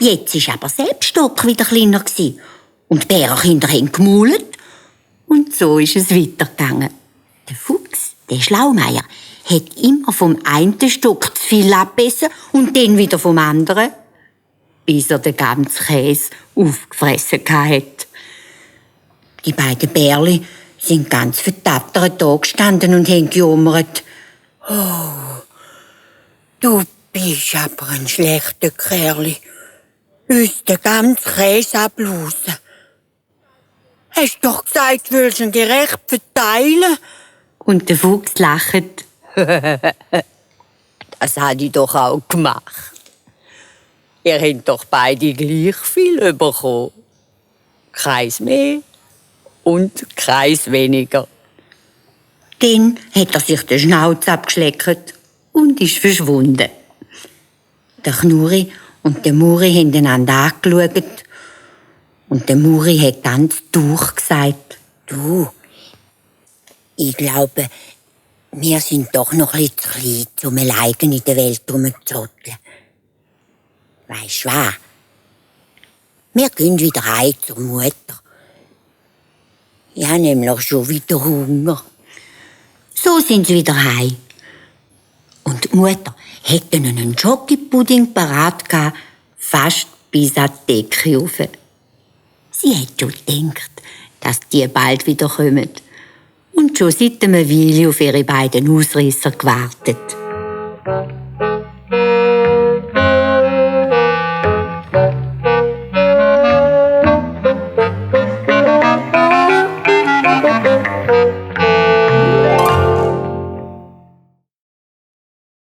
Jetzt war aber selbst Stock wieder kleiner und die Bärenkinder haben gemault. Und so ist es weitergegangen. Der Fuchs, der Schlaumeier, hat immer vom einen Stock zu viel abgebissen und dann wieder vom anderen, bis er den ganzen Käse aufgefressen hat. Die beiden Bärli sind ganz verdattert da gestanden und haben gejammert. «Oh, du bist aber ein schlechter Kerl. Uns den ganzen Käse ablausen. Hast doch gesagt, du willst ihn gerecht verteilen?» Und der Fuchs lacht. «Das habe ich doch auch gemacht. Ihr habt doch beide gleich viel bekommen. Keins mehr und keins weniger.» Dann hat er sich den Schnauz abgeschleckt und ist verschwunden. Der Knurri und der Muri haben einander angeschaut. Und der Muri hat ganz durch gesagt: «Du, ich glaube, wir sind doch noch ein bisschen zu klein, um alleine in der Welt rumzuzotteln. Weisst du was? Wir gehen wieder heim zur Mutter. Ich habe nämlich schon wieder Hunger.» So sind sie wieder heim. Und die Mutter hätte ihnen einen Schokopudding parat gehabt, fast bis an die Decke rauf. Sie hat schon gedacht, dass die bald wieder kommen. Und schon seit einer Weile auf ihre beiden Ausreisser gewartet.